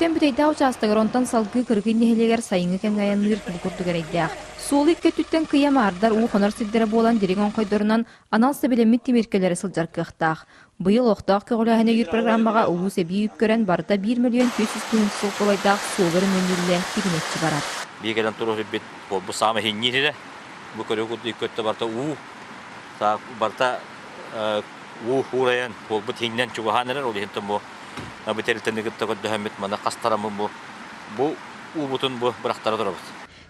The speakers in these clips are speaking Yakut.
Бүлүүттэн Бүтэйдээх учаастагар, онтон салгыы Кырыкый нэһилиэгэр сайыҥҥы кэмҥэ айанныыр бу курдук эрэйдээх. Суолу икки өттүттэн кыйа маардар уу хонор сирдэрэ буолан дириҥ оҥхойдорунан анал сэбилэммит тимиркэлэри сылдьар кыахтаах. Быйыл олохтоох көҕүлээһини өйүүр программаҕа улуус эбии үп көрөн барыта 1 400 тыһыынча солкуобайдаах суолу өрөмүөннүүллэ тигинэччи барар. Биир кэлэн туруор ирбит буолбут саама иһинниир ирэ. Бу көрүү курдук икки өттө барыта уу, барыта уу уурайан буолбут иһиннэн чугаһаан эрэр. Ол иһин бу бу тэрилтэни кытта көрдөһөммүт маны хастараммын бу бу уубутун бу бырахтара турабыт.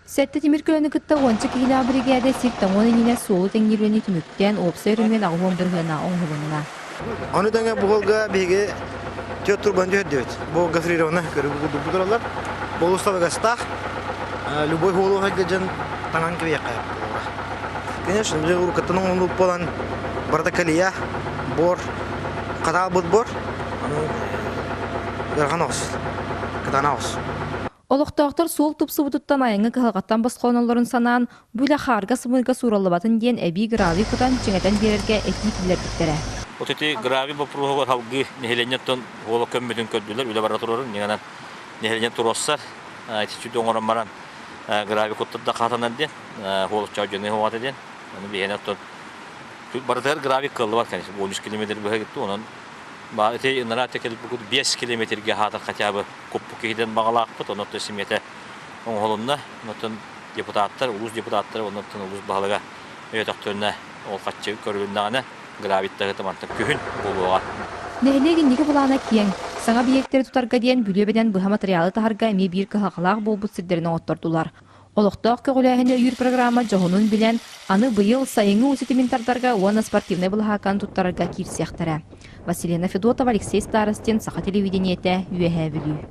Сэттэ тимир көлөнү кытта уонча киһилээх биригээдэ сир тоҥуон иннинэ суолу тэҥниир үлэни түмүктээн, уопсай өрөмүөн 80 бырыһыана оҥоһулунна. Ону тэҥэ бу уолга биһиги түөрт турбаны түһэрдибит. Бу гофрированно көрүгү курдук тураллар. Бу олус табыгастаах. Любой уолу дьон таҥан кэбиһиэххэ. Конечно, били уруккаттан оҥоһуллубут буолан барыта колея, бор, хатаалбыт бор. Аны ыарахан оҕус, кытаанах оҕус. Олохтоохтор суол тупсубутуттан айаҥҥа кыһалҕаттан босхолоноллорун санаан, бу үлэ хаарга-сымыырга суураллыбатын диэн эбии гравий кутан чиҥэтэн биэрэргэ этии киллэрбиттэрэ. Вот ити гравий боппуруоһугар салгыы нэһилиэнньэттэн уола көммүтүн көрдүлэр, үлэ бара турарын, ньыганан нэһилиэнньэ туруорсар, ити сүдү оҥорон баран гравий куттарда хаатанар диэн, уолучча дьону уоҕата диэн, ону биһиэнэ оттон барытыгар гравий кыаллыбат, конечно, 13 километр быһа гитти, онон ити ынараа кэлбит 5 километрге хаатар хотя бы куппу киһитин баҕалаахпыт, онон симиэтэ оҥоһулунна. Онтон депутаттар, улуус депутаттара, онтон улуус баһылыга өйөтөхтөрүнэ ол хаччы көрүлүннэҕинэ гравиттаһыта мантан күһүн буолуоҕа. Нэһилиэк инники былаана киэҥ. Саҥа объектэри тутарга диэн Бүлүү быһа матырыйаалы таһарга эмиэ биир кыһалҕалаах буолбут сирдэрин оҥоттордулар. Олохтоох көҕүлээһини өйүүр программа дьоһунун билэн, аны быйыл сайыҥҥы уу ситимин тардарга уонна спортивнай былаһаакканы туттарарга киирсиэхтэрэ. Василина Федотова, Алексей Старостин, Саха телевидениетэ, Үөһээ Бүлүү.